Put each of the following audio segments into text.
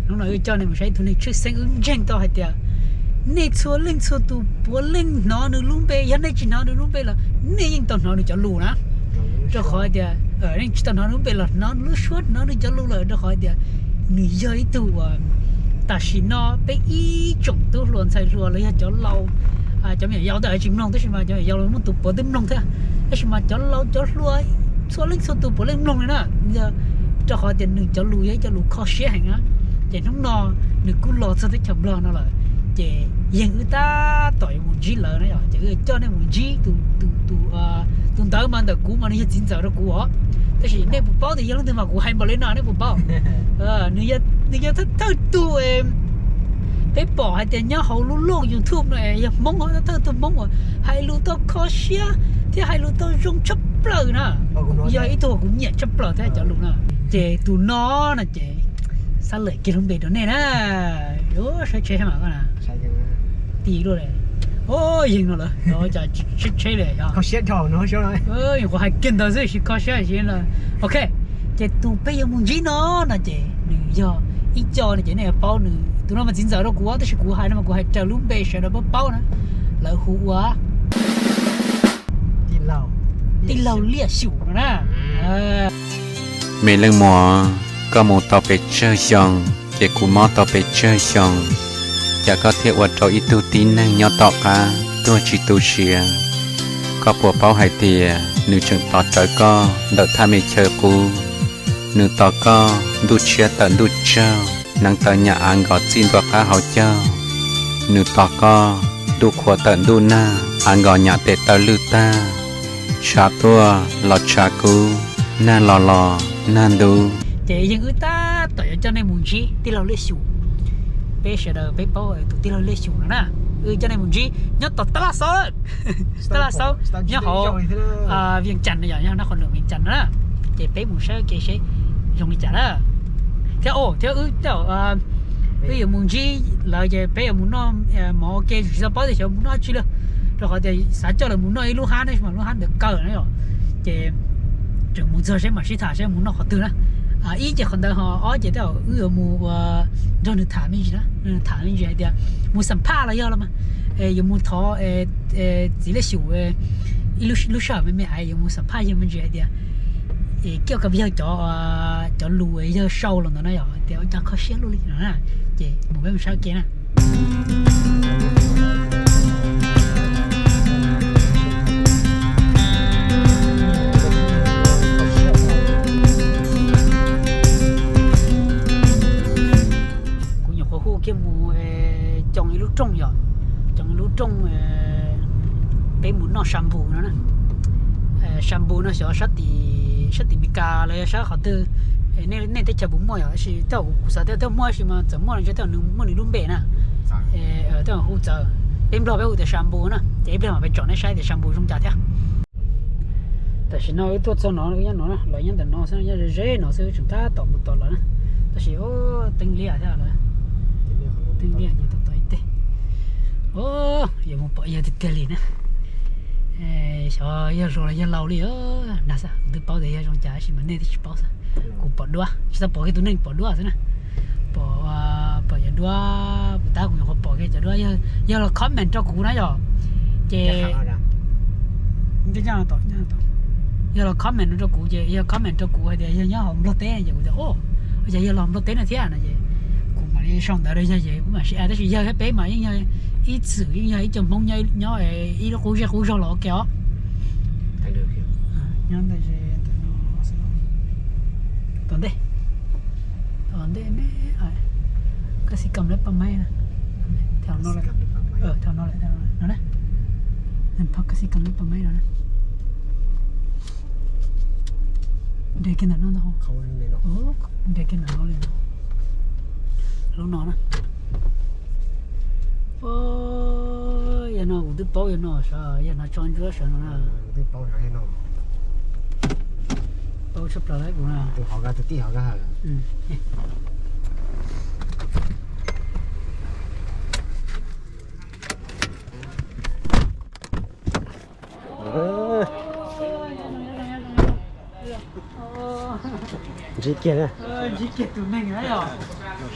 Hnub no wb coj nej mus saib ib tug neeg tshwj xeeb, wb ntseeg tau hais tias nej txhua leej txhua tus puav leej hnov nws lub npe, yog nej tsis hnov nws lub npe los nej yeej tau hnov nws cov lus na. Rau qhov tias nej tsis tau hnov nws lub npe los hnov nws lub suab, hnov nws cov lus lawm, rau qhov tias nws yog ib tug uas tam sim no peb ib tsoom tub hluas ntxhais hluas los yog cov laus, cov me nyuam yaus twb tsis mloog, tab sis mas cov me nyuam yaus los muaj tus puav twb mloog thiab, tab sis mas cov laus cov hluas txhua leej txhua tus puav leej mloog li na. Yog rau qhov tias nws cov lus yog ib co lus kho siab heev na, ces hnub no nws kuj los txog teb chaws Nplog no lawm, ces yeej wb tab tom yuav mus ntsib lawv na yom, ces wb coj nej mus ntsib tus, tus ntawd mas ntawm kuv mas nws yog txiv ntxawm rau kuv os, tab sis nej puas paub tias yog leej twg mas kuv hais npaum li no nej puas paub? Nws yog thawj tug peb pom hais tias nyob hauv lub looj YouTube no yog Hmoob, thawj tug Hmoob uas hais lus tau kho siab thiab hais lus tau zoo tshaj plaws na. Yog ib tug kuv nyiam tshaj plaws thiab cov lus na. Ces tus no no ces xav lawm kiag lub npe rau nej na. Saib tsheb mas koj na. Ti luaj li. O, yeej no lawm, cas tsheb tsheb li. Kho siab dhau no, yeej kuv hais kiag ntawd xwb, tsis kho siab li. Ok, ces tus peb yuav mus ntsib no no ces nws yog ib co no ces nej yuav paub nws, tus no mas txiv ntxawm rau kuv, tab sis kuv hais no mas kuv hais raws lub npe sawv daws paub paub na. Lawv hu ua tij laug Liaj Xyum no na. Me leej muam, koj mus tau pes tsawg xyoo, ces kuv mob tau pes tsawg xyoo, cas koj thiaj ua rau ib tug tib neeg nyob tom qab tuag tsis tu siav? Koj puas paub hais tias nws tseem tos rawv koj ntawm thaj me chaw qub? Nws tos koj ntuj tshiab tawm ntuj tsaug, hneev taw nyam av nkos txij ntua qab hauv caug. Nws tos koj ntuj qhua tawm ntuj nag, av nkos nyam tes taw lwj tag. Tshav tuaj los tshav kub, nag los los nag ntub. Ces yeej wb tab tom yuav coj nej mus ntsib tij laug Liaj Xyum. Peb sawv daws peb paub tus tij laug Liaj Xyum no na, wb coj nej mus ntsib nyob tom Tab Laj Xaub, Tab Laj Xaub, nyob hauv Vias Cas no, yog nyob qhov nram Vias Cas no na. Ces peb mus saib ua ke seb zoo li cas na. Thiab, thiab wb, wb yuav mus ntsib lawv ces peb yuav mus noj mov ua ke, tsis tau paub tias xyov mus noj dab tsi li, rau qhov tias xav coj lawv mus noj ib lub hab ne, mas lub hab ntawd kaw na yom. Ces tseem mus txog seb mam sib tham seb mus noj qhov twg na. Ib ces qhov ntawd, ho ob ces tej zaum wb yuav mus ua nrog nws tham me ntsis na, nws tham me ntsis hais tias mus xam phaj los yog los mas yuav mus thov txiv Liaj Xyum ib lub sij hawm me me es yuav mus xam phaj yog me ntsis hais tias kiaj ka yawg cov, cov lus yawg sau los ntawd na yom, tias ua cas kho siab luaj li no na. Ces mus peb mus saib ua ke na. Kuv nyuam qhuav hu kiag mus coo ib lub rooj yom, coo ib lub rooj peb mus noj shampoo no na. Shampoo no xyov sab tim, sab tim Meskas los yog sab qhov twg, nej teb chaws puas muaj yom, tab sis tej zaum kuv xav tias tej zaum muaj, tab sis mas txawm muaj los ntshe tej zaum nws muaj nws lub npe na. Tej zaum hu txawv, peb Nplog peb hu tias shampoo na, ces ib pliag mam peb tsom nej saib tias shampoo zoo cas thiab. Tam sim no wb tuaj txog no, wb nyob no na, los nyob ntawm no xwb, nyob ze ze no xwb, tseem tab tom mus tom lawm na. Tab sis teeb liaj thiab lawm, teeb liaj ces tau tau ib teg. Yuav mus pom yawg tiag tiag li na. Xyov yawg hluas los yawg laus li, nag xwb kuv twb paub tias yawg zoo cas tab sis mas nej twb tsis paub xwb. Kuv pom duab, tsis tau pom kiag tus neeg, pom duab xwb na. Pom, pom cov duab puas tab, kuv nyuam qhuav pom kiag cov duab, yawg los comment rau kuv na yom. Ces yawg los comment rau kuv ces yawg comment rau kuv hais tias yawg nyob hauv Nplog teb ces kuv tias, o, ua cas yawg los Nplog teb no thiab no ces kuv mam li sau ntawv rau yawg ces kuv mam sib add, tab sis yawg thiab peb mas yeej yog ib txwm yeej yog ib co Hmoob nyob ib lub qub zej qub zog los ua ke os. Nyob ntawm ze ntawm no xwb. Tom ntej, tom ntej me, koj xi kam lawv paj maib na. Thaum no lawm, thaum no lawm, no na. Koj xi kam lawv paj maib no na. Nres kiag ntawm no ntag. Nres kiag ntawm no li no. Lub no na. Yog no kuv twb paub, yog no, yog no tso ntsuab sawv no na. Paub tshaj plaws kuv na. Ntsib kiag, ntsib kiag tus neeg na yom.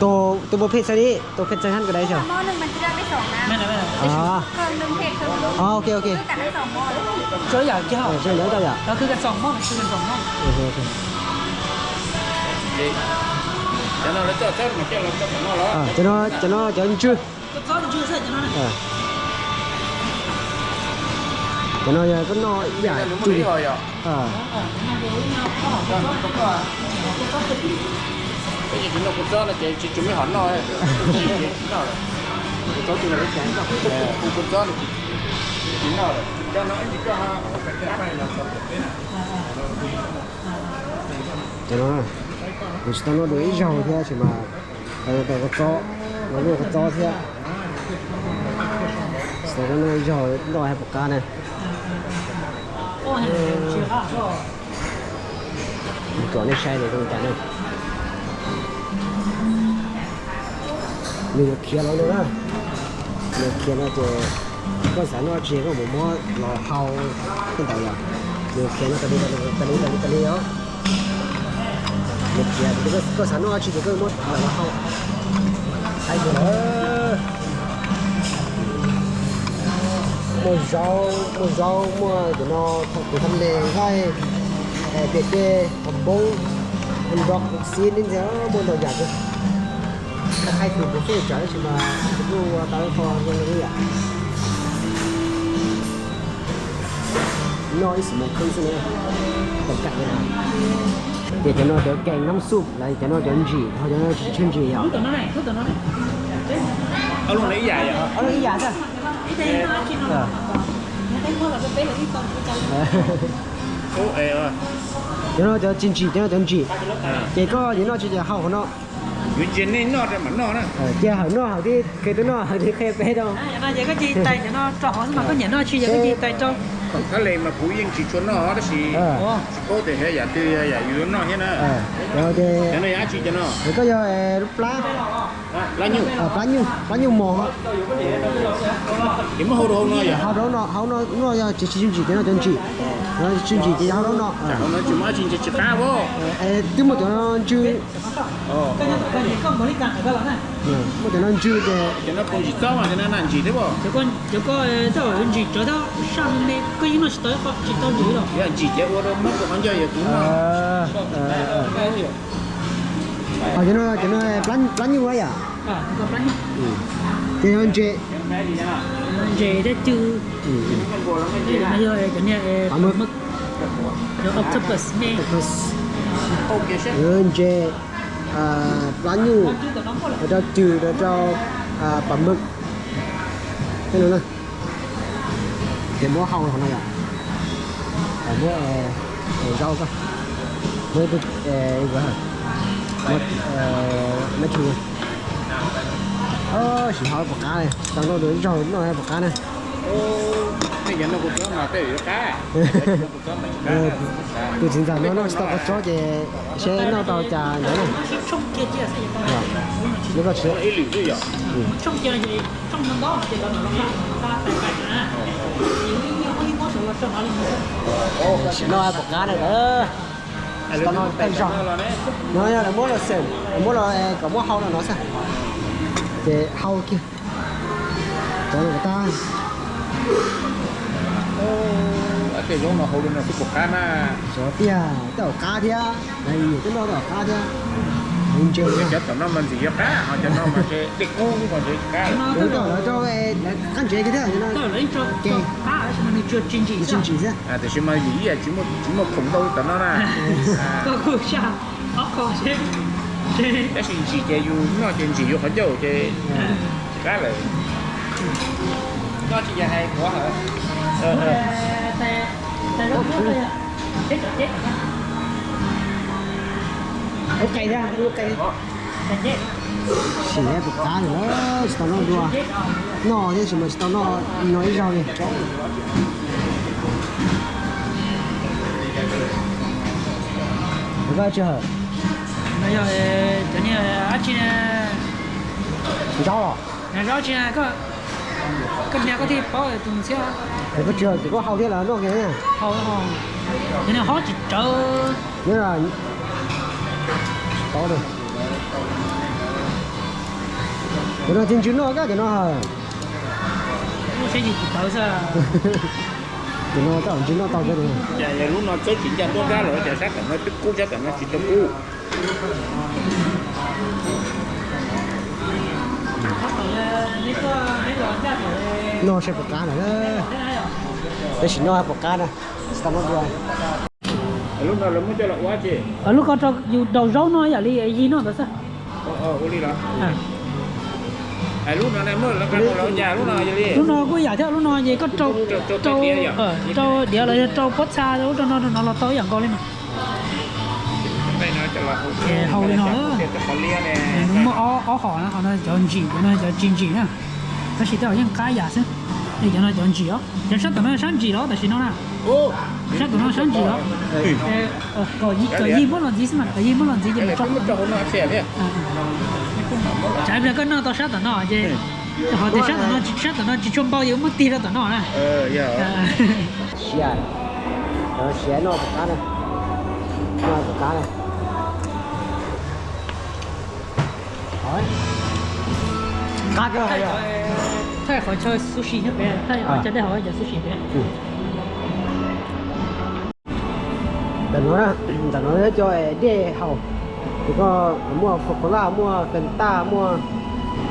Tus, tus puas phem txhais li, tus phem txhais hab ko dais xyov. Ov, ok, ok. Cov no, cov no cov ntswg. Cov no yog koj noj ib yam tsuj li. Cov no kuv tsis tau noj dua ib zaug thiab sis mas tau kua txob, no kuj kua txob thiab. Tsis tau noj ib zaug, noj hais puas qab na. Kom nej saib li cas na. Nws yuav khiav los no na. Nws khiav no ces koj xav noj tsi koj mus muab los hau tej ntawd yom. Nws khiav no tas li tas li tas li tas li os. Nws khiav ces koj xav noj tsi ces koj muab los hau. Hais tias lawm. Muaj zaub, muaj zaub, muaj cov no, tus thab le nqaij, tias dej, qos npoob, nrog xib li ntxiv, muaj ntau yam kawg. Koj hais tus kuv xij tsawv tab sis mas kuv kuj ua tau ib qho zoo li yam. Noj ib xwm mus khwb xwb na, tom kam li na. Ces cov no cov kees nab xuj los cov no cov ntsim, ho cov no tsis ntsim yom. Ob lub ib yam xwb. Cov no cov tsis ntsim, cov no cov ntsim. Ces koj yuav noj tsi ces hau qhov no. Ces hawm noj hawm tib qhia tub noj hawm tib qhia peb rau. Thab le mas kuv yeej tsis tshua noj tab sis tsis paub tias yog yam twg yog yam yus yuav noj thiab na. Ces koj yog lub plab, plab nyuj, plab nyuj mos. Ces muab hau rau hauv no yom. Hau rau hauv no, hau no yog tsis ntsim ces no cov ntsim. Tsis ntsim ces yog hau rau hauv no. Tsis muaj dab tsi ntse tsis qab. Twb muaj cov ntsw. Muaj cov no ntsw ces. Cov no puas ntsim txob mas cov no ntsim thiab. Cov koj ntsim tsawv tab sis koj yeej noj tsis tau ib qho tsis tau ntsim los. Yog ntsim ces ua rau muab rau qhov ncauj yog kuv noj. Cov no, cov no plab nyuj yom. Ces yog ntses. Ntses thiab cw. Yog cov niag octopus ne. Ntses, plab nyuj, rau cw, rau pas mw. Ces muab hau qhov no yom. Muab zaub ko. Muab ib tug, muab, muab tug. Sim haus puas qab li, tau noj dua ib zaug noj puas qab na. Tus txiv ntxawm no noj tsis tau kua txob ces seb noj tau cas ntawd na. Sim noj puas qab na. Tsis tau noj tawm zog. No yog lawv muab los xwm, lawv muab los kom muab hau no no xwb. Ces hau kiag. Cov no tag. Tej zaub no hau li no xwb puas qab na. Xyov tiag, tej zaum qab thiab, lawv yuav twb noj tej zaum qab thiab. Ntses, cov tom no mas ntxim yog qab, ho cov no mas dej kub mas ntshe qab. Lawv rau, lawv qab ntsev kiag thiab, cov no ces tsis ntsim xwb. Tiam sis mas yus ib yam tsis muaj khoom ntau tom no na. Tab sis ntsim ces yus noj ces ntsim yus qhov ncauj ces qab lawm. Noj tsis yog hais kuv hawm. Sim puas qab lawm, tsis tau noj dua. Noj thiab sis mas tsis tau noj, noj ib zaug li. Koj tsis hawm. Cov niag dab tsi, zaub los? Zaub tsis, koj niag koj thiaj paub tus ntxhiab. Koj tsis hawm ces koj hau thiab los noj kiag. Hau, cov niag hob tsis tsawv. Paub li. Cov no tsis ntsws noj koj cov no hawm. Lub seb yus tsis tawv xwb. Cov no koj ntsws noj tau koj. Cas lub no txawb tsis ncaj nruab nrab los cas sab tom no twb kub sab tom no tsis tau kub. Noj saib puas qab na. Tab sis noj puas qab na. Tsis tau noj dua. Lub ko rau yus daus zaub noj ib yam li yig noj ntawd xwb. Lub no kuj yam thiab, lub no ces koj rau, rau diav los yog rau pob txha ub rau no rau no los tau ib yam nkaus li mas. Hau li no, nws muaj ob hom na, hom no cov ntsim, cov no cov tsis ntsim na. Tab sis tej zaum yeej qab yam xwb. Cov no cov ntsim os, cov sab tom no sab ntsim los tam sim no na. Sab tom no sab ntsim los. Kom yig muab los ntxiv xwb mas, kom yig muab los ntxiv ces mam tso. Tsam ib pliag koj noj tau sab tom no ces, ho tias sab tom no, sab tom no tsis tshua npau ces muab tig rau tom no na. Siav, siav noj puas qab na. Noj puas qab na. Qab kawg. Thaij qhov chaw sushi nyob pem, thaij qhov chaw dej haus cov sushi pem. Ntawm no, ntawm no cov dej haus, ces koj muaj Coca-Cola, muaj Fanta, muaj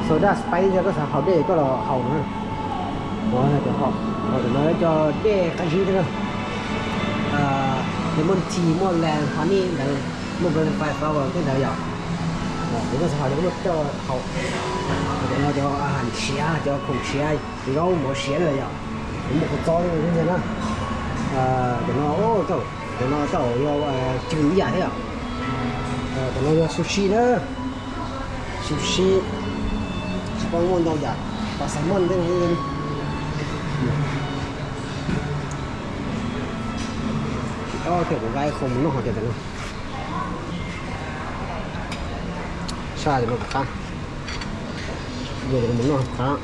soda Sprite, yog koj xav haus dej koj los haus no. Ntawm no cov dej qab zib thiab na. Lemon tea, muaj lime honey ntawd, muaj twenty five hour tej ntawd yom. Ces koj xav haus ces koj muab coj haus. Cov no cov a has siav, cov khoom siav, zaub mov siav na yom. Kuv muaj kua txob li ntag na. Cov no, cov no coj yog cw ib yam thiab yom. Cov no yog sushi na. Sushi, tsis paub muaj ntau yam, pom xav moj tej no. Tsis tau, kuv nqa khoom mus noj hauv tias no. Sab no qab, mus noj qab.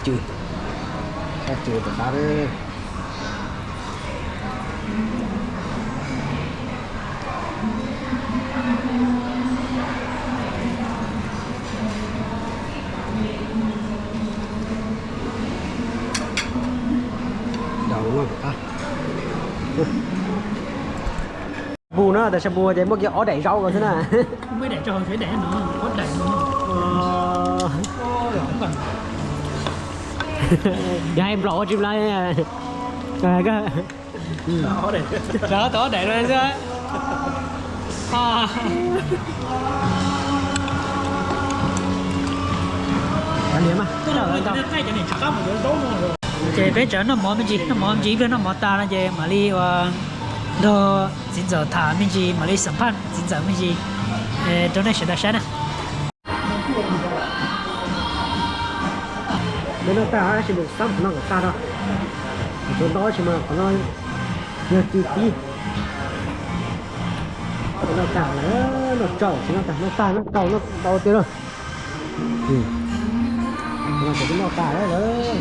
Cw, sab cw tom qab. Shabu na, tas shabu ces muaj kiag ob daim zaub ko xwb na. Yog hais nplaum ua tsis nplaum. Tau ob daim lawm xwb. Ces peb tseem noj mov me ntsis, noj mov me ntsis ib pliag noj mov tas no ces mam li ua nrog txiv ntxawm tham me ntsis, mam li xam phaj txiv ntxawm me ntsis rau nej sawv daws saib na. Peb noj tag tab sis mus xab qhov no kom tag no. Tsuav ntau tab sis mas qhov no yog cw tib. Noj tag lawm, noj tsau tsis noj tag, noj tag noj tsau noj ntau tiag lawm. Noj tag lawm.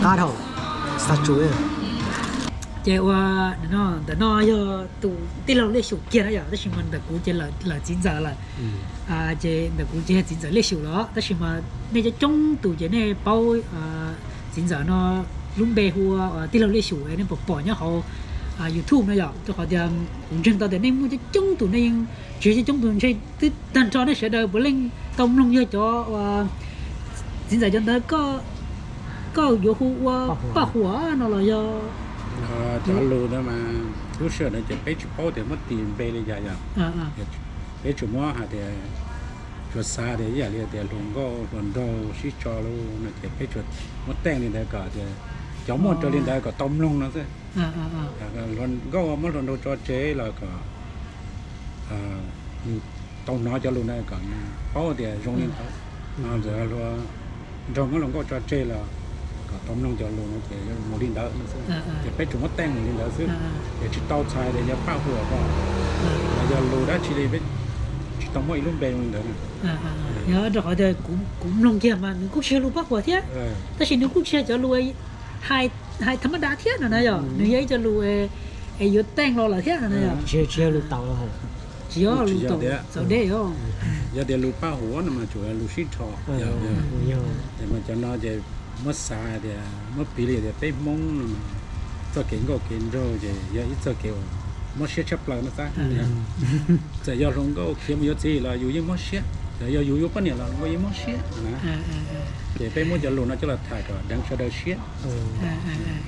Qab dhau, xav tsuv. Ces ua ntawm no yog tus tij laug Liaj Xyum kiag na yom, tab sis mas ntawm kuv ces lawm txiv ntxawm lawm. Ces ntawm kuv ces yog txiv ntxawm Liaj Xyum los, tab sis mas nej coob coob tus ces nej paub txiv ntxawm no lub npe hu ua tij laug Liaj Xyum, nej puas pom nyob hauv YouTube no yom, rau qhov tias kuv ntseeg tau tias nej muaj coob coob tus, nej yeej tsis yog coob coob tus, ntshe twb tag nrho nej sawv daws puav leej tau mloog yog cov txiv ntxawm cov ntawd. Koj yuav hu ua Paj Huam no los yog cov lus ntawd mas lub sij hawm ntawd ces peb tsis paub tias muab tis npe li cas yom. Peb tsuas muab hais tias, tsuas xav tias ib yam li tias hluas nkauj hluas nraug sib tso lus no ces peb tsuas muab teej li ntawd kom tias cov muaj raws li ntawd kom tau mloog no xwb. Hluas nkauj muab hluas nraug tso tseg los kom nws tau hnov cov lus ntawd kom nws paub tias zoo li ntawd. Ntxawm hluas nraug muab hluas nkauj tso tseg los kom tau mloog cov lus no ces mus li ntawd no xwb. Ces peb tsuas muab teej mus li ntawd xwb. Ces tsis tau txhais tias yog Paj Huam los yog lus dab tsi li, peb tsis tau muab ib lub npe li ntawd. Yog rau qhov tias kuv mloog kiag mas nws kuj tsis yog lus Paj Huam thiab, tab sis nws kuj tsis yog cov lus hais tham mab dav thiab no na yom, nws yog ib co lus es yuav teej los lawm thiab no na yom. Tsis yog lus tau, tsis yog lus tau txawv deb os. Yog tias lus Paj Huam no mas tsuas yog lus sib dhos. Ces mas cov no ces Muab xav tias, muab piv li tias peb Hmoob no mas txoj kev nkauj kev nraug ces yog ib txoj kev uas mob siab tshaj plaws no xab. Txawm yog hluas nkauj khiav mus yuav txiv los yus yeej mob siab, txawm yog yus yuav poj niam los nkauj yeej mob siab na. Ces peb muab cov lus no coj los tham kom deev sawv daws siab.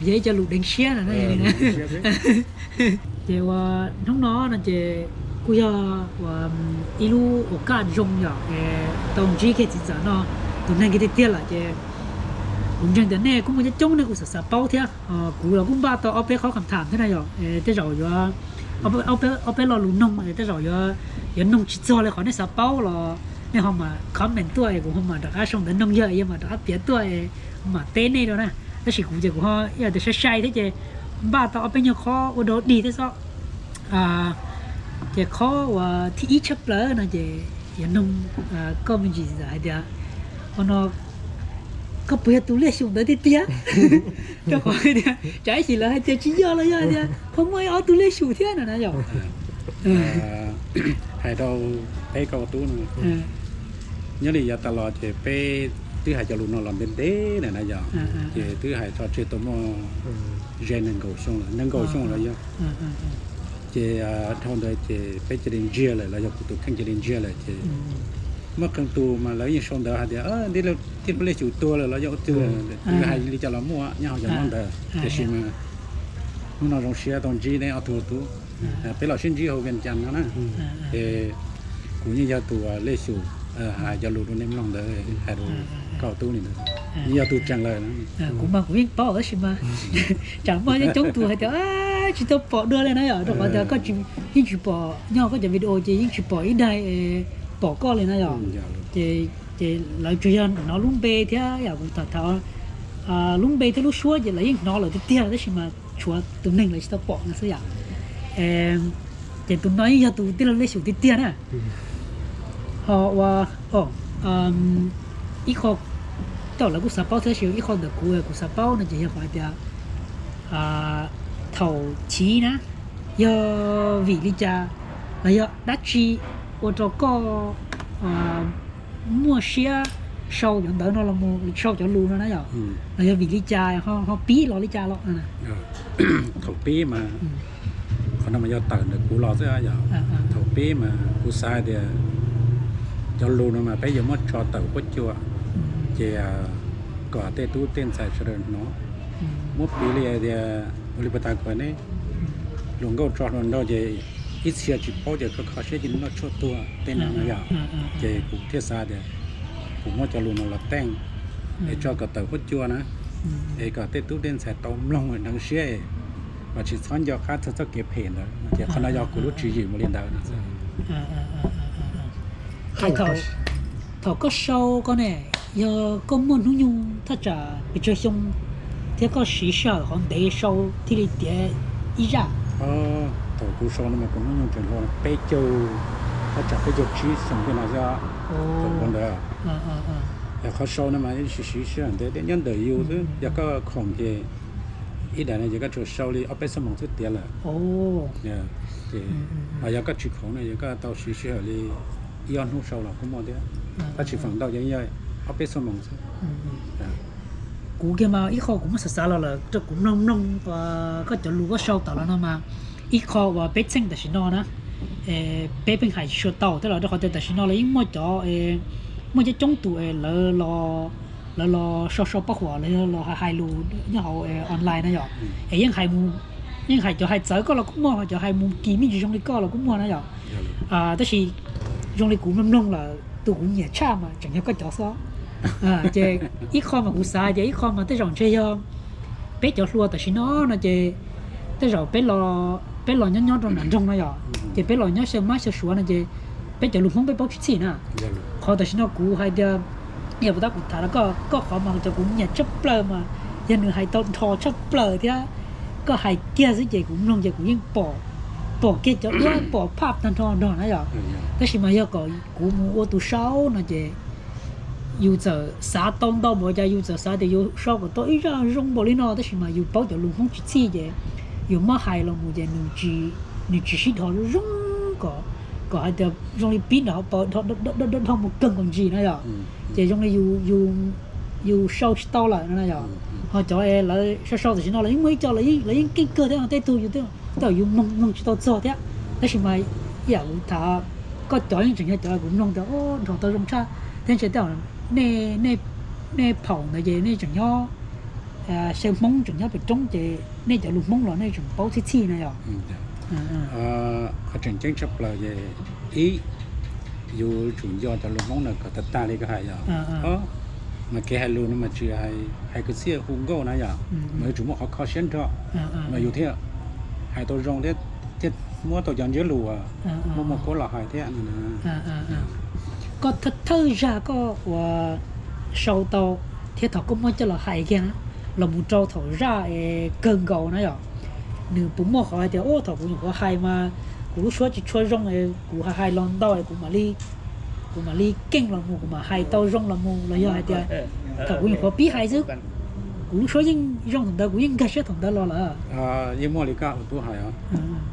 Yog ib co lus deev siab no. Ces ua hnub no no ces kuj yog ua ib lub uas kaj zoo yom, tau ntsib kiag txiv ntxawm no, tus neeg kiag tiag tiag lawm ces kuv ntseeg tias nej kuj muaj coob coob nej kuj xav xav paub thiab. Kuv los kuj npaj tau ob peb qhov qhov tham thiab na yom, tej zaum yuav ob peb lo lus noog tej zaum yuav noog tsis txog li qhov nej xav paub los nej ho mam comment tuaj es kuv ho mam rov qab sau ntawv noog yog yog mam rov qab piav tuaj es mam teb nej rau na. Tab sis kuv ces kuv ho ib yam tias sai sai thiab ces npaj tau ob peb nyuag qhov ua dog dig thiab xwb. Ces qhov uas thib ib tshaj plaws no ces yuav noog koj me ntsis hais tias, ua no koj puas yog tus Liaj Xyum ntawd tiag tiag? Rau qhov hais tias tsam ib chim lawv hais tias tsis yog los yog tias ho muaj ib ob tug Liaj Xyum thiab no na yom. Hais rau peb koj ua tub no, nyob li yav tas los ces peb twb hais cov lus no los ntev ntev na na yom, ces twb hais tso tseg tau muaj ze nees nkaum xyoo lawm, nees nkaum xyoo lawm yog. Ces dhau ntawd ces peb cia li ntsiag lawm los yog kuv tus kheej cia li ntsiag lawm ces muaj qee tus mas lawv yeej sau ntawv hais tias tij laug Liaj Xyum tuag lawm los yog ua twg, hais li cas los muaj nyob hauv cov nyob ntawd. Tiam sis mas hnub no zoo siab tau ntsib neb ob tug tub, peb los sib ntsib hauv Vias Cas no na. Es kuv yeej yog tus Liaj Xyum hais cov lus rau nej mloog ntawd, hais rau koj tub li ntawd, yeej yog tus tseem lawm. Kuv mas kuv yeej paub tab sis mas tsam muaj coob tus hais tias tsis tau pom dua li na yom, rau qhov tias koj yeej tsis pom nyob koj cov video ces yeej tsis pom ib daig pom koj li na yom. Ces lawv tsuas yog hnov lub npe thiab yom, kuv tham tham lub npe thiab lub suab ces lawv yeej hnov lawm tiag tiag tab sis mas tshuav tus neeg lawv tsis tau pom no xwb yom. Ces tus no yeej yog tus tij laug Liaj Xyum tiag tiag na. Ho ua ib qho, tej zaum lawv kuj xav paub thiab sis ib qho ntawm kuv kuv xav paub no ces yog qhov hais tias thaum chiv na yog vim li cas los yog dab tsi ua rau koj muaj siab sau cov ntawv no los mus sau cov lus no na yom, los yog vim li cas ho pib los li cas los? Thaum pib mas, qhov no mas yog tawm ntawm kuv los xwb yom. Thaum pib mas kuv xav hais tias cov lus no mas peb yuav muab tso tawm huab cua, ces kom tej tub tej ntxhais sawv daws hnov. Muab piv li hais tias ua li puas tas kuv ne, hluas nkauj tso hluas nraug ces ib txhia tsis paub ces kho kho siab ces noj tshuaj tuag tej no no yom. Ces kuv thiaj xav tias kuv muab cov lus no los teej es tso kom tawm huab cua na, es kom tej tub tej ntxhais tau mloog deev siab es mas tsis txhob nco qab txog txoj kev phem ntawd. Ces qhov no yog kuv lub tswv yim mus li ntawd no. Thaum koj sau koj ne, yog koj muaj hnub nyoog thaj tsam pes tsawg xyoo thiab koj siv sij hawm qhov ntev sau thiaj li tiav ib zaj? Thaum kuv sau no mas kuv hnub nyoog tseem hluas, peb caug, thaj tsam peb caug tsib xyoo tej no xwb. Thaum ntawd, yog qhov sau no mas siv sij hawm ntev thiab nyob ntawm yus xwb, yog koj khoom ces ib daim no ces koj tsuas sau li ob peb xuab moos xwb tiav lawm. Ces yog koj tsis khoom no ces koj tau siv sij hawm li ib ob hnub sau los kuj muaj thiab, tab sis feem ntau ces yog ob peb xuab moos xwb. Kuv kiag mas ib qho kuv muab xav xav los lawm rau kuv mloog mloog koj cov lus koj sau tawm los no mas ib qho uas peb txheej tam sim no na, peb pheej hais tsis tshua tau thiab los rau qhov tias tam sim no los yeej muaj cov, muaj coob coob tus lawv los sau sau paj huam los yog los hais lus nyob hauv online na yom, es yeej hais, yeej hais cov hais txawv koj los kuj muaj, cov hais mus kis me ntsis zoo li koj los kuj muaj na yom. Tab sis zoo li kuv mloog mloog lawm tus kuv nyiam tshaj mas tseem yog koj cov xwb. Ces ib qho mas kuv xav tias ib qho mas tej zaum ntshe yog peb cov hluas tam sim no no ces tej zaum peb los nyob nyob rau nram nroog no yom, ces peb los nyob xyaw mab xyaw suav no ces peb cov lus Hmoob peb paub tsis txhij na. Qhov tam sim no kuv hais tias, yog puas tab kuv tham rau koj, koj qhov mas cov kuv nyiam tshaj plaws mas yog nws hais tau nrho tshaj plaws thiab koj hais kiag xwb ces kuv mloog ces kuv yeej pom, pom kiag cov duab pom phaj tag nrho nrog na yom. Tab sis mas yog kom kuv mus ua tus sau no ces yus txawm xav tau ntau npaum cas yus txawm xav tias yus sau kom tau ib zaj zoo npaum li no tab sis mas yus paub cov lus Hmoob tsis txhij ces yus muab hais los mus ces nws tsis sib dhos zoo kom, kom hais tias zoo li pib nram hauv paus dhau mus kawg nkaus ntsis na yom. Ces zoo li yus, yus yus sau tsis tau lawm no yog. Ho cov lawv sau sau tam sim no los yeej muaj ib co lawv yeej keej kawg thiab, tej tug yus tej zaum yus mloog mloog tsis tau txog thiab. Tab sis mas ib yam kuv tham, koj cov yeej tseem yog cov kuv mloog tias nrov tau zoo tshaj thiab ntshe tej zaum nej phaum ntawd ces nej tseem nyob xyaw Hmoob tseem nyob pem roob ces nej cov lus Hmoob los nej tseem paub txhij txhij no yog. Qhov tseem ceeb tshaj plaws ces ib, yus tsum nco cov lus Hmoob na kom tag tag li koj hais yog. Mas kev hais lus no mas tsis hais kwv txhiaj hu nkauj na yom, mas yuav tsum muaj qhov kho siab nrho, mas yus thiaj hais tau zoo thiab, thiaj muab tau cov ntsiab lus uas muaj muaj kuab los hais thiab. Koj thawj zaj koj uas sau tau thiab thaum koj muab coj los hais kiag los mus rau thaum zaj kawg nkaus na yom, nws puas muaj qhov hais tias thaum kuv nyuam qhuav hais mas kuv lub suab tsis tshua zoo, kuv hais hais los ntau kuv mam li keej los mus, kuv mam hais tau zoo los mus, los yog hais tias thaum kuv nyuam qhuav pib hais xwb, kuv lub suab yeej zoo thaum ntawd, kuv yeej nkag siab thaum ntawd los lawm? Yeej muaj li koj ua tub hais os.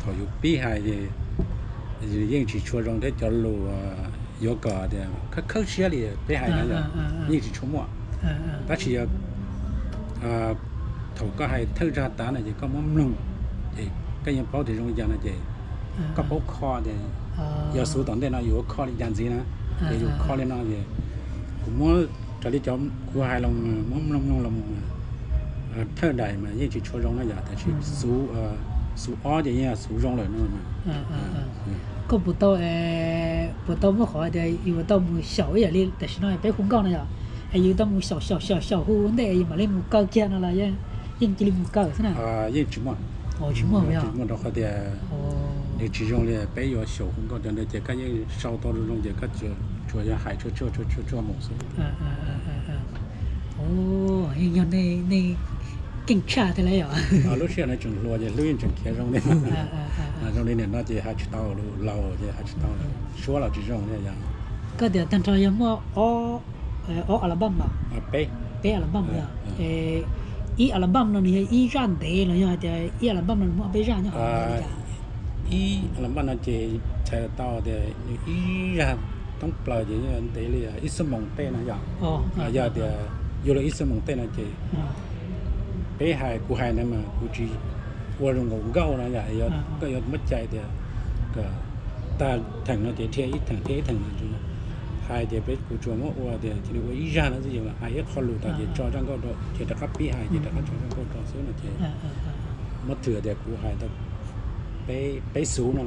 Thaum yus pib hais ces yeej tsis tshua zoo thiab cov lus yuav kom tias khawb khawb siab li peb hais na yom, yeej tsis tshua muaj. Tab sis yog thaum koj hais thawj zaj tas no ces koj muab mloog, ces koj yeej paub tias zoo li cas no ces koj paub kho tias yog xub tom ntej no yus yuav kho li cas ntxiv na. Ces yus kho li no ces kuv muab raws li cov kuv hais los muab mloog mloog los thawj daim mas yeej tsis tshua zoo na yom, tab sis xub ob ces yeej yog xub zoo lawm no. Koj puas tau, puas tau muaj qhov tias yus tau mus xyaum ib yam li tam sim no peb hu nkauj no yom, es yus tau mus xyaum xyaum xyaum xyaum hu ua ntej yus mam li mus kaw kiag no los yeej cia li mus kaw xwb na? Yeej tsis muaj. Tsis muaj, tsis muaj rau qhov tias nws tsis zoo li peb yuav xyaum hu nkauj cov ntawd ces koj yeej sau tau zoo ces koj tsuas yog hais tsuag tsuag tsuag tsuag mus xwb. Yeej yog nej keej tshaj thiab lauj. Lub sij hawm no tseem hluas ces hlub yeej tseem khiav zoo li, zoo li nim no ces hais tsis tau, laus ces hais tsis tau lawm, suab los tsis zoo li yom. Koj tias tag nrho yog muaj ob album mas? Peb album yog. Ib album no nws yog ib zaj ntev los yog hais tias ib album no nws muaj peb zaj nyob hauv? Ib album no ces txhais tau tias nws ib zaj thoob plaws ces ntev li ib xuab moos tej no yom. Los yog tias yug los ib xuab moos tej no ces peb hais, kuv hais na mas kuv tsis ua zoo nkaus nkauj no yom, koj yuav muab cais tias kom tag theem no ces dhia ib theem dhia ib theem no. Hais tias peb, kuv tsuas muab ua tias cia li ua ib zaj no xwb, yog hais ib qho lus tas ces tso zaj nkauj rau ces rov qab pib hais ces rov qab tso zaj nkauj rau xwb no ces muab thwm tias kuv hais tau peb xuv no.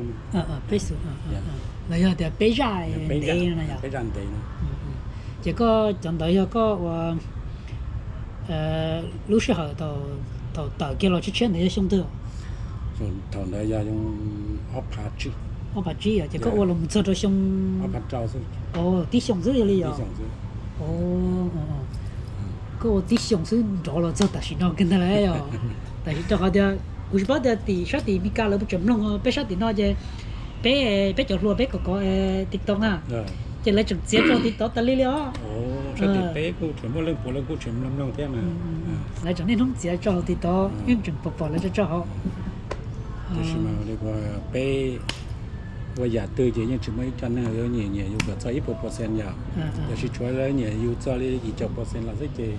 Peb xuv los yog tias peb zaj ntev no yom. Peb zaj ntev no. Ces koj cov ntawd yog koj ua lub sij hawm thaum tawm kiag los tshiab tshiab ntawd yog xyoo twg? Thaum ntawd yog ob phav tsib. Ob phav tsib yom, ces koj ua los mus txog rau xyoo? Ob phav rau xwb. Tib xyoos xwb yog li yog? Koj ua tib xyoos xwb nrov los txog tam sim no kiag ntag lauj. Tam sim rau qhov tias kuv tsis paub tias tim sab tim Meskas lawv puas tseem mloog, peb sab tim no ces peb, peb cov hluas peb kom kov TikTok na, ces lawv tseem txiav tso TikTok tas li li os. Sab tim peb kuj tseem muaj leej puav leej kuj tseem mloog mloog thiab mas. Lawv tseem niaj hnub txiav tso hauv TikTok, yeej tseem pom pom lawv tso tso hauv. Tab sis mas peb ua yam twg ces yeej tsis muaj ib co neeg yuav nyiam nyiam yus kom txog ib puas percent yom. Tiam sis tshuav lawv nyiam yus txog li yim caum percent los xwb ces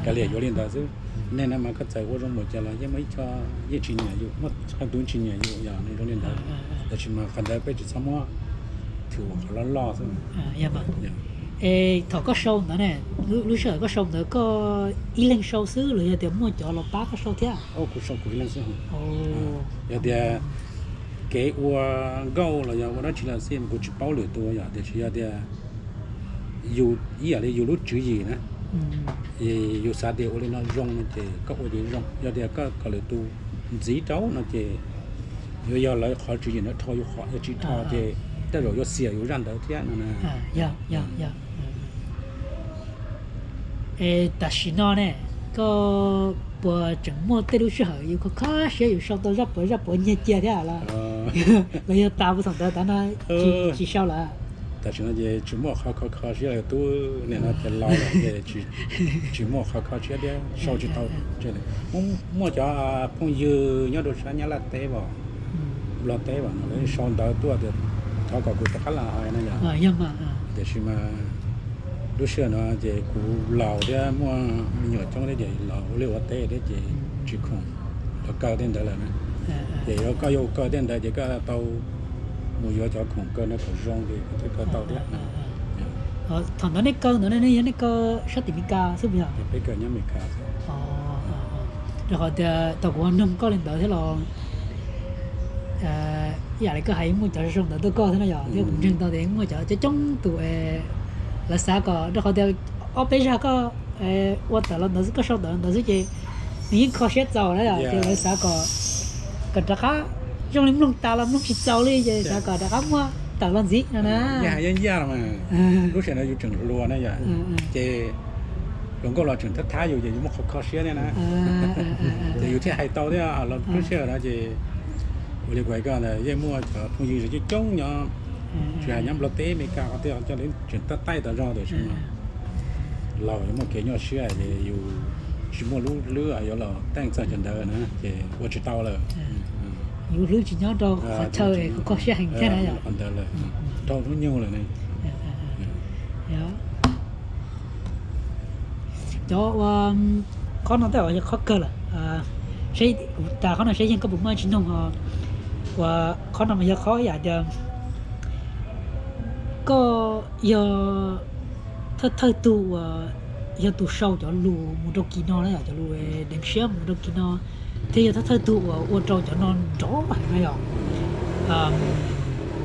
kav liam yuav li ntawd xwb. Neeg no mas koj txawm ua zoo mus cas los yeej muaj ib co yeej tsis nyiam yus, muaj qee tus tsis nyiam yus yom, zoo li ntawd. Tab sis mas qhov ntawd peb tsis txhob muab thwm ua qhov loj loj xwb. Es thaum koj sau ntawd ne, lub sij hawm koj sau ntawd koj ib leeg sau xwb los yog tias muaj cov los pab koj sau thiab? Kuv sau kuv ib leeg xwb. Yog tias kev ua nkauj los yog ua dab tsi los xij kuv tsis paub lwm tus yom, tiam sis yog tias yus ib yam li yus lub tswv yim na, yus xav tias ua li no zoo no ces koj ua ces zoo. Yog tias koj kom lwm tus ntxiv rau no ces yuav yog lawv qhov tswv yim ntawd dhau yus qhov, yog tsis dhau ces tej zaum yuav xiam yus zaj ntawd thiab no na. Es tam sim no ne, koj puas tseem muaj tej lub sij hawm yus kho kho siab yus sau tau zaj puav zaj puav nyiag cia thiab los? Los yog tas puas thaum ntawd tav no tsis sau lawm? Tam sim no ces tsis muaj qhov kho kho siab lawm, tub nim no ces laus lawm ces tsis muaj qhov kho siab thiab sau tsis tau. Muaj cov phooj ywg nyob rau sab Nyab Laj teb os, Nplog teb os no lawv sau ntawv tuaj tias thov kom kuv rov qab los hais no yom. Tiam sis mas Lub sij hawm no ces kuv laus thiab muaj me nyuam coob thiab ces los ua liaj ua teb thiab ces tsis khoom los kaw tej ntawd lawm na. Ces yog koj yuav kaw tej ntawd ces koj tau mus yuav cov khoom kaw no kom zoo ces koj thiaj kaw tau thiab. Thaum ntawd nej kaw ntawd nej yog nej kaw sab tim Meskas xwb puas yog? Peb kaw nyob Meskas. Rau qhov tias thaum kuv ua noog koj li ntawd thiab los ib yam li koj hais muaj cov zoo ntawd tuaj koj thiab no yom, thiab kuv ntseeg tau tias muaj cov coob coob tus lawv xav kom rau qhov tias ob peb zag koj ua tawm los ntawd xwb, koj sau tawm los ntawd xwb ces nws yeej kho siab txaus na yom, ces lawv xav kom kom rov qab zoo li mloog tas los mloog tsis txaus li ces xav kom rov qab muab tawm los ntxiv no na. Yeej hais yeej yaj los mas, lub sij hawm no yus tseem hluas na yom, ces hluas nkauj los tseem thab thab yus ces yus muaj qhov kho siab thiab na. Ces yus thiaj hais tau thiab los lub sij hawm no ces ua li kuv hais koj ntawd yeej muaj cov phooj ywg coob coob nyob, tsis hais nyob Nplog teb Meskas qhov twg coj lawv tseem tab taij tau zog tiam sis mas laus yuav muaj kev nyuaj siab ces yus tsis muaj lub hlwb yuav los teej txog cov ntawd na ces ua tsis tau lawm. Yus lub hlwb tsis nyob rau qhov chaw es kho kho siab heev thiab na yom. Qhov ntawd lawm, rau hnub nyoog lawm ne. Cov ua qhov no tej zaum yog qhov kawg lawm. Seb kuv tas qhov no seb yeej koj puas muaj tsis noog os. Ua qhov no mas yog qhov yam tias koj yog thawj thawj tug uas yog tus sau cov lus mus rau kis no na yom, cov lus deev siab mus rau kis no, thiab yog thawj thawj tug uas ua rau cov no nrov heev na yom.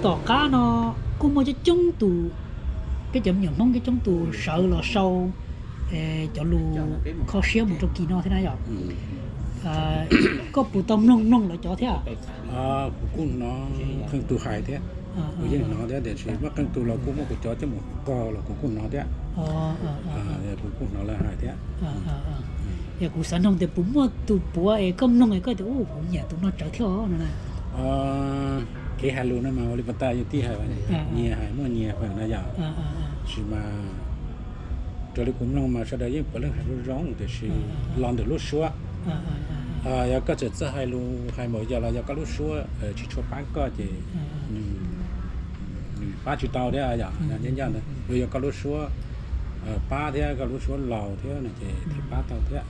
Tom qab no kuj muaj coob coob tus, peb cov me nyuam Hmoob coob coob tus sawv los sau cov lus kho siab mus rau kis no thiab na yom. Koj puas tau mloog mloog lawv cov thiab? Kuv kuj hnov qee tus hais thiab, kuv yeej hnov thiab tiam sis muaj qee tus los kuj muab kuv cov coj mus qog los kuv kuj hnov thiab. Kuv kuj hnov lawv hais thiab. Yog kuv xav noog tias puas muaj tus puav es koj mloog es koj tias ub kuv nyiam tus no tsawv thiab no na. Kev hais lus no mas ua li puag ta yus tij hais, nyias hais muaj nyias feem na yom. Sis mas raws li kuv mloog mas sawv daws yeej puav leej hais zoo zoo tiam sis los ntawm lub suab. Yog koj txawm txawj hais lus hais npaum cas los yog koj lub suab tsis tshua pab koj ces nws pab tsis tau thiab yom. Nyob ncaj ntawd yuav yog koj lub suab pab thiab koj lub suab laus thiab no ces thiaj pab tau thiab.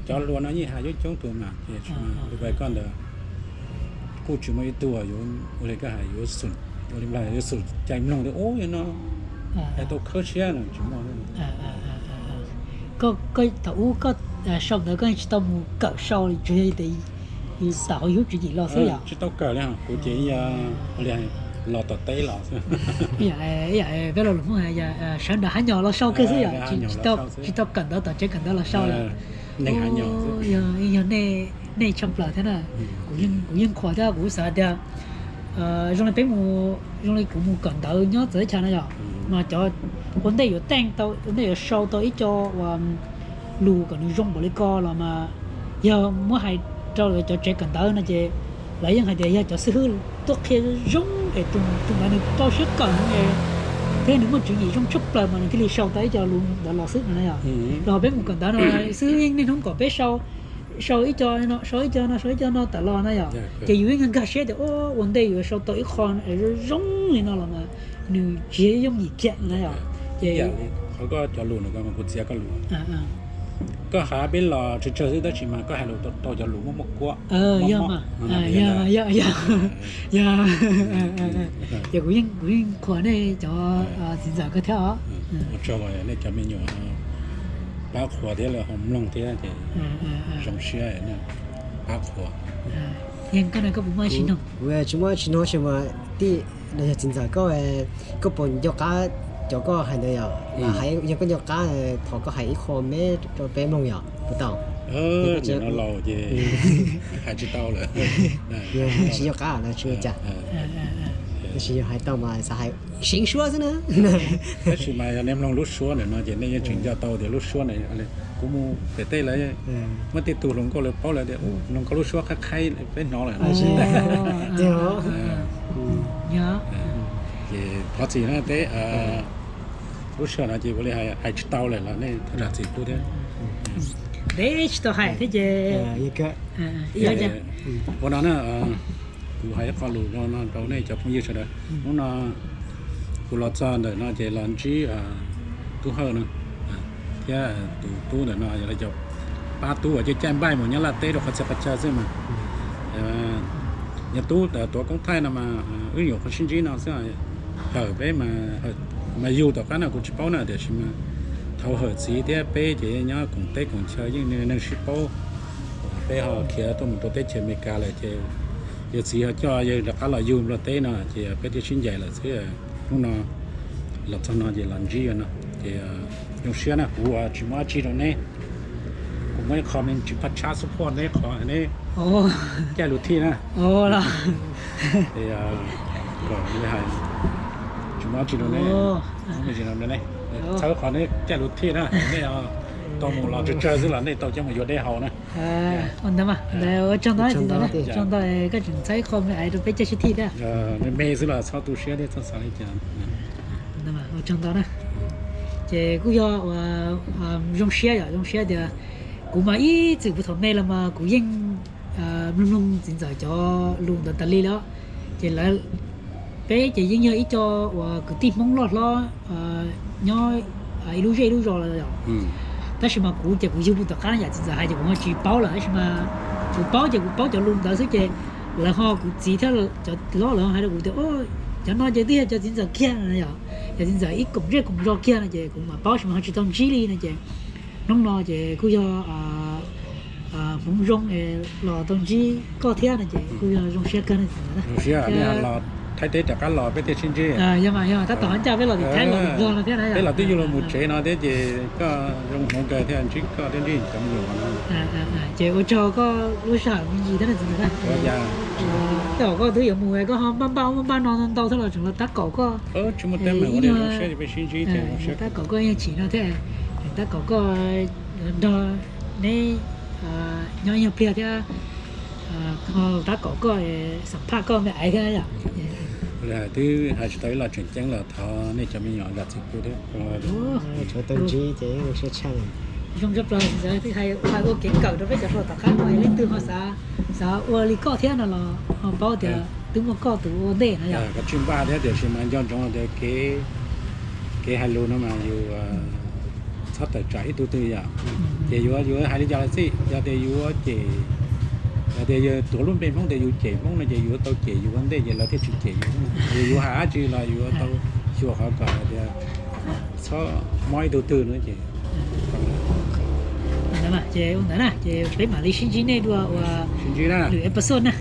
Cov hluas no yeej hais coob coob tus mas ces tsis mas li koj ntawd kuj tsis muaj ib tug yuav ua li koj hais yuav xum, ua li yuav xum cai mloog tias ub no hais tau khawb siab no tsis muaj. Koj thaum ub koj sau ntawd koj tsis tau mus kawm sau li, tsuas yog tias tam hauv yus tswv yim los xwb yom? Tsis tau kawm li, kuv ces los tom teb los xwb. Peb lo lus Hmoob hais sawv nram hav nyom los sau kiag xwb yom, tsis tau kawm ntawv tom tsev kawm ntawv los sau lawm. Yog nej tshaj plaws thiab na. Kuv yeej qhuas thiab kuv xav tias zoo li peb mus, zoo li kuv mus kawm ntawv nyob txawv chaw na yom, mas cov ua ntej yuav teej tau, ua ntej yuav sau tau ib co uas lus kom nws zoo npaum li ko los mas yog muab hais rau lawv cov tsev kawm ntawv no ces lawv yeej hais tias yog cov xib hwb tuaj qhia zoo es tus ntawd nws rau siab kawm thiab nws muaj tswv yim zoo tshaj plaws mas nws thiaj li sau tau ib co lus ntawd los xwb no na yom. Los peb mus kawm ntawv no xib hwb yeej niaj hnub kom peb sau, sau ib co no, sau ib co no, sau ib co no tawm los na yom. Ces yus yeej nkag siab tias ua ntej yuav sau tau ib qho zoo li no los mas nws tsis yooj yim kiag na yom. Ces qhov koj cov lus no kuv txiav koj lus, koj hais peb los tsawg tsawg xwb tab sis mas koj hais lus tau cov lus muaj muaj kuab. Yog, ces kuv yeej qhuas nej cov txiv ntxawm koj thiab os. Ua tsaug nej cov me nyuam pab qhuas thiab lawv ho mloog thiab ces zoo siab pab qhuas. Yeej koj no koj puas muaj tsis noog? Kuv tsis muaj tsis noog sis mas tij, yog txiv ntxawm koj, koj puas nco qab cov koj hais ntawd yom? Yog koj nco qab thov koj hais ib qho me rau peb mloog yom, puas tau? Ces no laus ces hais tsis tau lawm. Tsis nco qab los tsis ua cas. Tab sis yog hais tau mas xav hais seev suab xwb na. Tab sis mas yog nej mloog lub suab ntawm no ces nej yeej tseem nco tau tias lub suab na, kuv mus pem tej lawm muaj tej tug hluas nkauj lawv paub lawm tias mloog koj lub suab qhaib qhaib peb hnov lawm. Ces thov txim na teb, lub sij hawm no ces ua li hais tsis tau lawm los nej thov zam txim pub thiab. Ntev tsis tau hais thiab ces ua no na, kuv hais ib qho lus no rau nej cov phooj ywg sawv daws. Hnub no kuv los txog ntawm no ces los ntsib Tub Hawj no thiab tus tub ntawm no yog lawv cov pab tub uas caij caij npaij mus nyob Laj teb rau qhov txhia qhov chaw xwb mas. Yog tub tuav koob thaij no mas wb nyuam qhuav sib ntsib no xwb. Hawm peb mas, mas yug tom qab no kuv tsis paub na, tiam sis mas thaum Hawm txiv thiab peb ces nyob koom teb koom chaw yeej neeg sib paub. Peb ho khiav tuaj mus rau teb chaws Amelikas lawm ces yawg txiv ho coj yawg rov qab los yug Nplog teb no ces peb thiaj sib ncaim lawm xwb. Hnub no los txog no ces los ntsib yawg no ces zoo siab na, kuv tsis muaj dab tsi rau neb. Kuv muaj ib qho me ntsis phaj tshab xub phuaj neb qhov neb caij lus thij na. Tsis muaj dab tsi rau neb, txhawb qhov neb caij lus thij na, nej tau mus los tsawg tsawg xwb los nej tau coj mus yuav dej haus na. Ua ntawd mas, ua tsaug ntau, tsaug ntau koj tseem txhawb ib qho me ais rau peb caij sib thij thiab. Me me xwb los txhob tu siab thiab txhob xav li cas. Ua tsaug ntau na. Ces kuj yog ua zoo siab yom, zoo siab tias kuv mas ib txwm kuv thaum me los mas kuv yeej mloog mloog txiv ntxawm cov lus ntawd tas li lawm. Ces lawv, peb ces yeej yog ib co uas kwv tij Hmoob loj hlob nyob ib lub zej ib lub zos los yom. Tab sis mas kuv ces kuv yug mus tom qab yam txiv ntxawm hais ces kuv ho tsis paub lawm, tab sis mas kuv paub ces kuv paub cov lus ntawd xwb ces lawv ho kuv txiv thiab cov hlob lawv ho hais rau kuv tias cov no ces twb yog cov txiv ntxawm kiag no yom, cov txiv ntxawm ib koom zej koom zos kiag no ces kuv mam paub, tab sis mas ho tsis tau ntsib li no ces hnub no ces kuj yog Hmoob Zoo los tau ntsib koj thiab no ces kuj yog zoo siab kawg na. Zoo siab nej los Thaib teb rov qab los peb thiaj sib ntsib. Yog mas yog tab tom ho ncaj peb los tim Thaib los Nplog no thiab na. Peb los twb yuav luag mus tsev no thiab ces koj zoo hmoov kawg thiaj ntsib koj thiab ntsib cov me nyuam no. Ces ua tsaug koj lub sij hawm me ntsis thiab na txiv ntxawm na. Tej zaum koj twb yuav mus koj ho npaj npaj ub npaj npaj no ntau thiab los tseem los tab kaum koj. Tsis muaj teeb meem, ua li zoo siab peb sib ntsib ces zoo siab tab kaum koj ib nyuag chim no thiab, tab kaum koj nrog neb nyob ib nyuag pliag thiab ho tab kaum koj xam phaj koj me aiv thiab yom. Twb hais tsis tau ib lo tseem ceeb los thov nej cov me nyuam zam txim pub thiab. Tshuav tau ntsib ces zoo siab tshaj. Zoo tshaj plaws ntawd twb hais ua kev kawm rau peb cov hluas tom qab no es leej twg ho xav ua li koj thiab no los ho paub tias twb muaj koj tus ua ntej no yom. Koj tswj npaj thiab tiam sis mas nco ntsoov tias kev hais lus no mas yus txhob tawm tsam ib tug twg yom. Ces yuav yus hais li cas los xij, yog tias yus cem, yog tias yus tuav lub npe Hmoob tias yus cem Hmoob no ces yus yuav tau cem yus ua ntej ces lawv thiaj tsis cem yus. Yus hais dab tsi los yus yuav tau xyuas qhov kom tias txhob mob ib tug twg no ces. Ces ua ntawd na ces peb mam li sib ntsib nej dua ua lwm episode na.